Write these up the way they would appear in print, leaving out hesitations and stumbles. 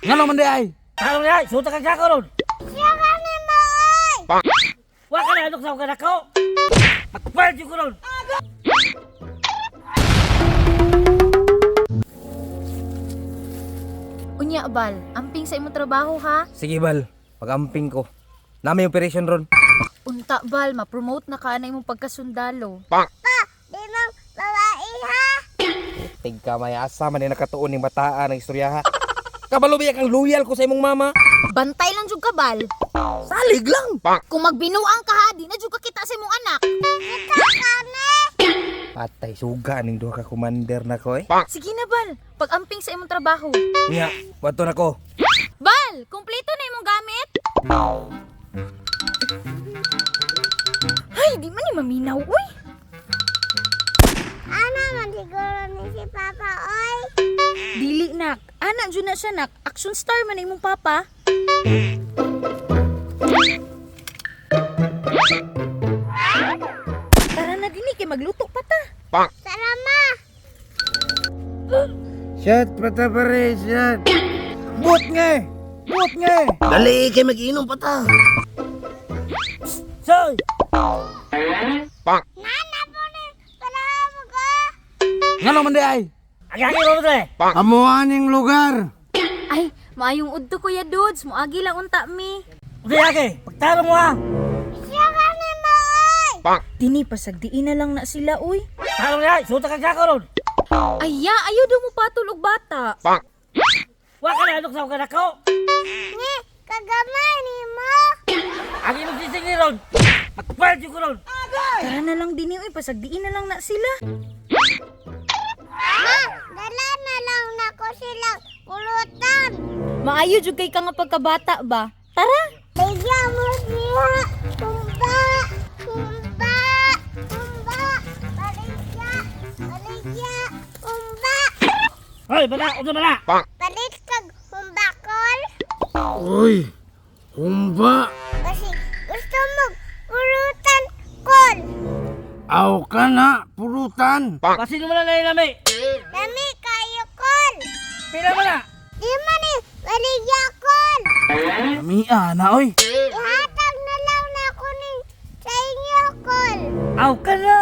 Ngano man di ay? Tarong niya, suta ka sako ron. Siya ka ni mo, oy! Wa ka na anok sa ka nako. Magpapal ko ron. Unya, Bal, amping sa imong trabaho ha. Sige Bal, pag-amping ko. Nami operation ron. Unta, Bal, ma-promote na ka na imong pagkasundalo. Pa, di mong babae ha? Tigka may asa man ni nakatuon ning bataan ang istorya ha. Kabalo biya kang loyal ko sa imong mama. Bantay lang jud ka, Bal. Salig lang. Kung magbinuang ka ha, di na jud ka kita sa imong anak. Kita kami! Patay suga ning duha ka commander na ko eh. Sige na, Bal. Pag-amping sa imong trabaho. Nya, bato na ko. Bal, kumpleto na imong gamit. Ay, di man ni maminaw, uy. Ana man siguro ni si Papa, oy! Dili nak. Ana jud na siya nak. Action star man na imong papa. Tara na dinhi kay magluto pa ta. Tara ma! Shot pata pare, shot. But nga eh. But nga eh. Dali kay mag-inom pa ta. Soy! Nana po ni panahon ko! Ngano man di ay? Agi-agi mo dre. Amuaning lugar. Ay, maayong udto Kuya Dudes, moagi lang unta mi. Udi agi, pagtarong mo ha. Siya ka ni mo, oy! Dini pasagdiin na lang na sila uy. Tarong niya, suta ka sako ron. Aya, ayaw daw mo patol og bata. Wa ka na anok sa ka nako. Ni, kagamay ni mo! Agi mo sising ni ron. Magpapal ko ron. Tara na lang dinhi uy, pasagdiin na lang na sila. Ma, dala na lang nako silang pulutan! Maayo jud kay ka nga pagkabata ba? Tara. Bigyan mo siya! Humba! Humba! Humba! Baligya! Baligya! Humba! Hoy, bana, unsa man na? Balik kag humbakol? Uy, humba. Kasi gusto mo pulutan kol! Aw ka na, pulutan. Pasin mo na na lami. Lami kayo kol! Pila mo na. Di man ni baligya kol! Mia na oy. Ihatag na lang nako ni sa inyo kol! Aw ka na.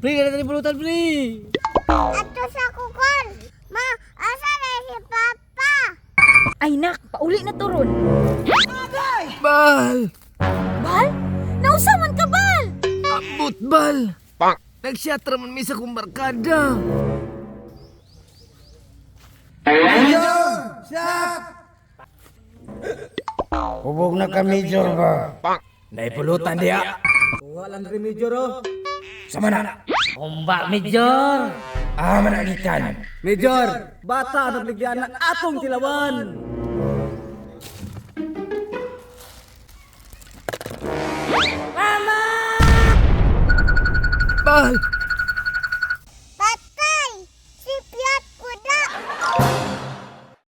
Pre, ganito ni pulutan, pre. Ato sa kukol! Ma, asa na si Papa? Ay nak, pauli na to ron. Bal. Bal? Nausa man ka, Bal? Abot bal. Nagshot ra man mi sa kong barkada. Hubog na ka, Major ba? Naipulutan diya. Kuha lang rin major oh. Sama na. Humba, major. Ah, managikan. Major, bata na bigyan ng atong tilawan. Bal.